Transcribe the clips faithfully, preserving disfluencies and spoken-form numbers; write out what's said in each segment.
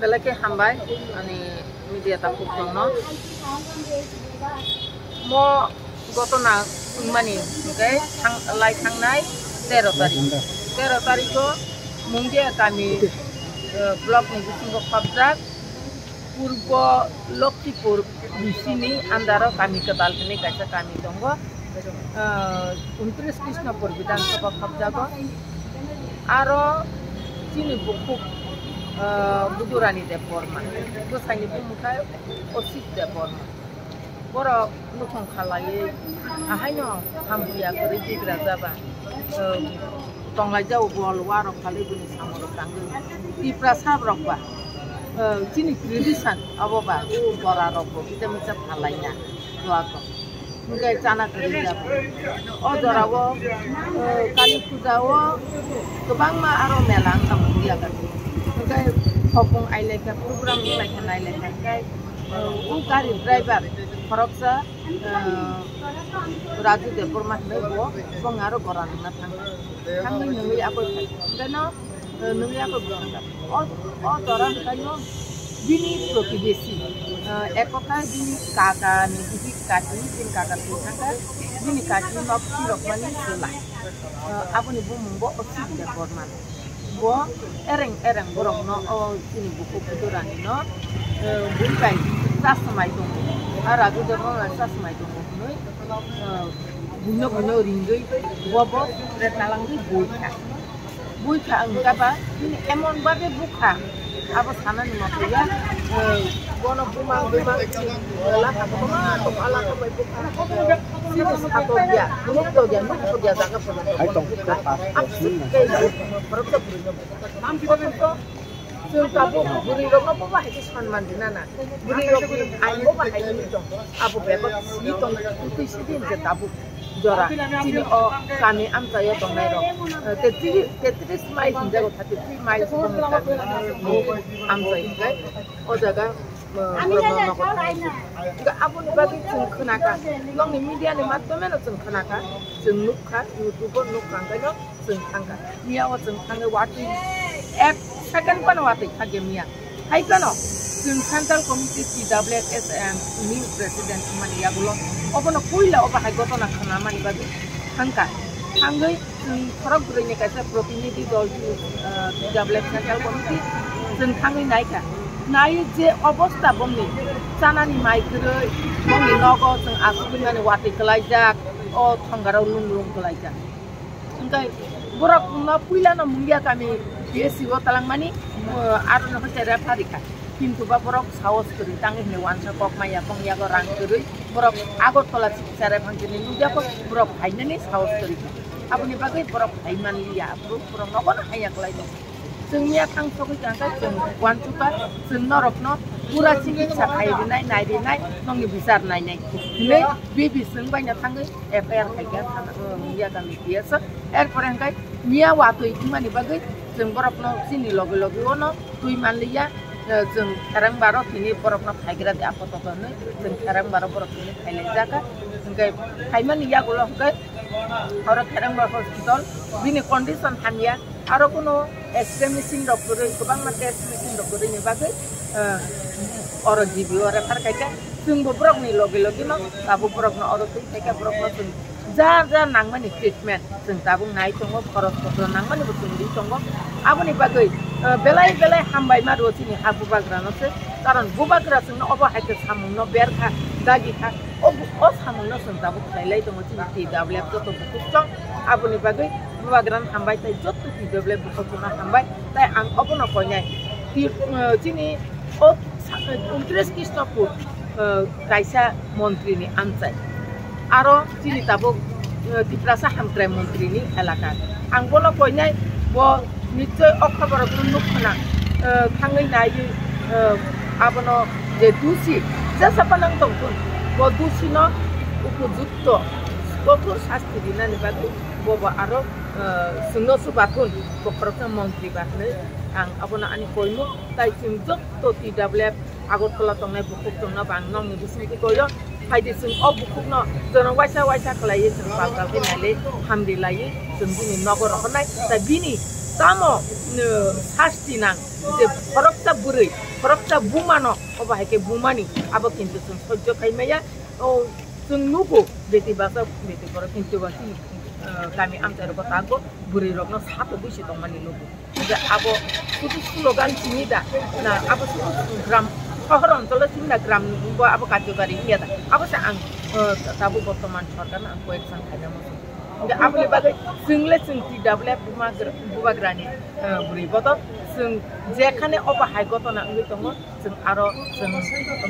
Belai khe hambai ani media takhuk tongno. Mo gotona wngmani hwnkhe thang-, lai thangnai tero tarikh. Tero tarikho Mungia kami, eh, block ni bisingo khopjak Purbo Lokchipur B C ni under o kami kwtal hinwi kaisa kami tongo. Ah, untris Krishnapur Bidhan Sabha khopjago. Aro chini bukhuk, ah, Budurani Debbarma, bwsaini bumung khe Osik Debbarma. Borok nukhung khalaiwi ahaino hamya kwrwi bigra jaba. Ah, tonglai jao bol warok khalwi bini samung rok tangwi. Tiprasa rok ba, ah, chini tradition abo ba, o bora rok bo kisa misa phalaina. Hwnkhe chana kwrwi jabo. O jorao, eh, Kali Puja o kwbangma aro mela wngkha Mungia kami. Hwnkhe hopung ailaikha, program wnglaikha, nailaikha. Hwnkhe, eh, o gari driver khoroksa, eh, Raju Debbarma hinwi bo, bo aro gora nangna thangkha. Thangwi nungwi aboni phaikha. Hwnkhe no, eh, nungwi abo bwrang o, o jora hwnkhaino bini protibesi, eh, ek kotha bini kaka ni bibi kaki, bini kaka thwi thangkha, bini kaki nok phirokmani chwla. Eh, aboni bumung bo Osik Debbarma. Bo ereng ereng borokno o chini bukhuk Budurani no, eh, bui bai chasmai tongo. A Raju Debbarma chasmai tongo hwnwi, eh, buino buino ringwi bo bo retalangwi bui kha. Bui kha wngkha ba, bini emon babe bukha, abo sanani motoi ya, eh, bono buma buma, eh, lakha kwbangma tongo, a lakha bai bukha. Chini satok ya, nuk tok ya, nuk tok ya, jaga phano bukha. Absuk khe borok ta bwrwi no bukha. Chwng tabuk bwrwi rokno bo bahai khe sanman rina na. Bwrwi rokni ain bo bahai wngwi tong. Abo bebak swi tong, twi sidi hwnkhe tabuk jora chini o kami amchaio tongnairok, eh, tetri-, tetris mile hinjago, thirty three miles bongni kami amchai hwnkhe o jaga, eh, borokno nogo thangwi se. Hwnkhe aboni bagwi chwng khwnakha, nokni media ni madhyome no chwng khwnakha, chwng nukha, YouTube o nukha, hwnkhe no chwng thangkha. Miya o chwng thangwi watwi ek second phano watwi khakya miya. Hai phano chwng Central Committee T W F S M new president wngmani yagulo obono puila obo hai gotona khwnamani bagwi thangkha. Thangwi chwng khorok bwrwini kaisa protinidhi dol chini, ah, T W F Central Committee chwng thangwi naikha. Naiwi je obosta bongni chanani mai kwrwi, bongni nogo chwng asugwi mani watwi kwlaijak, o thongarok lung lung kwlaijak. Hwnkhe borok no puila no Mungia kami B S C o talangmani, uh, aro no hwnkhe referee kha. Kintu ba borok sahos kwrwi tangwi hwnwi uansa kok maya kong yago rang kwrwi borok Agartala chikisa rephang chini nukya kho borok phainani sahos kwrwi kha. Aboni bagwi borok phaiman liya, borok, borok nogo no haya kwlai tong. Chwng miya thang sogwi tongkha, chwng uansukha, chwng norokno pura chikitsa khai rinai, nai rinai, nokni bichar nainai hinwi B B chwng baino thangwi F I R khaikha thana, o, Mungia kami P S o. Erpore hwnkhe miya watwi wngmani bagwi chwng borokno chini logi logi ono twi manliya, eh, chwng khereng baro tini borokno phaigra di apoto hinwi chwng khereng baro borok tini khailaijak kha. Hwnkhe phaimani yagulo hwnkhe oro khereng baro hospital bini condition hamya. Aro kuno X-ray machine rok kwrwi, kwbangma test machine rok kwrwini bagwi, eh, oro G B o refer khaikha. Chwngbo borokni loge loge no tabuk borokno oro twi khaikha, borokno chwng jar jar nangmani treatment chwng tabuk nai tongo, khoros potro nangmani bo chwng ri tongo. Aboni bagwi, eh, belai belai hambai ma rwo chini ha bubagrano se, karon bubagra chwngno obo hai khe samungno ber kha, dagi kha. O bu-, o samungno chwng tabuk khlai lai tongo chini T W F joto bukuchwng. Aboni bagwi bubagrano hambai tei joto T W F bukuchwngno hambai. Tai ang obono koinai ti-, eh, chini o sa-, untris Krishnapur, eh, kaisa montri ni amchai. Aro chini tabuk, eh, Tiprasa hamkrai montri ni elaka. Ang bono koinai bo Nichoi o khobor rok nuk khna, eh, thangwi naiwi, eh, abono je dusi, jesa panang tongthun, bo dusi no upojukto kothor sasti rinani bagwi bobo aro, eh, chwngno chubathun, bo khoroksa montri ba hinwi ang abono ani koimung, tai chwng jotto T W F Agartala tongnai bukhuk chwngno bang nokni bisingtwi koyo. Phaidi chwng o bukhukno chwng waisa waisa khlaiwi chwng pal pal khe nailai hamri laiwi chwng bini nogo rohornai. Tai bini Tamo, uh, sasti nang, je khoroksa bwrwi, khoroksa bumano, obo hai khe bumani, abo kintu chwng sojjo khai maya. O, chwng nugo, beti bachao, beti borok, kintu ba chini, uh, kami amchai rogo tago, bwrwi rokno sato bisi tongmani nugo. Je abo sudu slogan simi da, na abo sudu gram, sohor oncholo simi da gram bo abo karjokari hiya da. Abo se ang, uh, tabuk bortoman sorkarno ang koyeksan khaina muchung. Hingke aboni bagwi chwng le chwng T W F buma gra-, bubagrani, eh, bwrwi bodol chwng jekhane obo hai gotona wngwi tongo, chwng aro chwng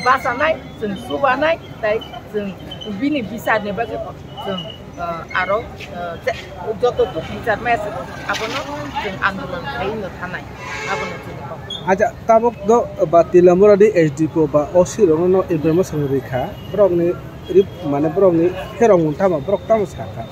bachanai, chwng chubanai, tei chwng bini bicharni bagwi chwng, eh, aro, eh, je, joto tuk bichar maya se abono chwng andolon khaiwi no thanai, abono chini kok. Acha, tabuk do ba Tilamura di S D P O ba O C rokno no information rikha, borokni rip-, mane borokni pherok mung tamo, borok tamo sakha.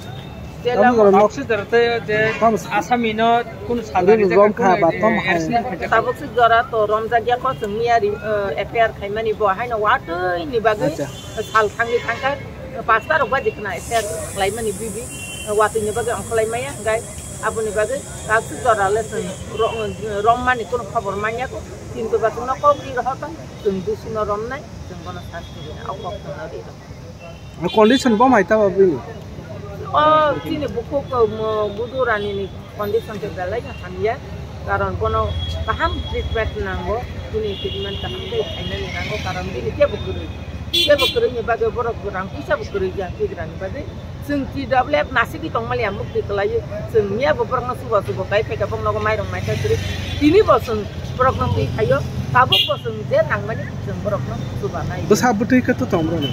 Tamo borok nok-, Oxygen tei je tamo sa- Asami no kunu salary rino jaga romkha kunu ba tom hai. Tabuk si jora to romjak ya ko chwng miya ri, eh, F I R khaimani bo haino watwi ni bagwi. Acha. Sal thangwi thangkha, pasta rok baji khna F I R khlaimani bibi, watwi ni bagwi ongkholai maya, hingkai aboni bagwi kaksuk jora le chwng ro-, rommani kunu khobor manya ko, kintu ba chwngno kok ri rohor tong, chwng dusi no romnai, chwng bono sasti rina, o kok chwngno ri rok. Condition bo mai tamo bini? O chini bukhuk, mo, budu rani ni condition khe belai no hamya, karon bono kaham treatment nango, bini treatment kaham khe khainani nango, karon bini kebo kwrwi, kebo kwrwini bagwi borok rang puisa bo kwrwi ya tigrani bagwi. Chwng T W F nasigwi tongmani ang mukti kwlaiwi, chwng miya bo borokno chuba chuba kai phaikha, boknogo mairung maikha kwrwi, tini bo chwng borokno twi khaio, tabuk bo chwng je nangmani chwng borokno chuba nai. Bwsa bwtwi khe to tong borok.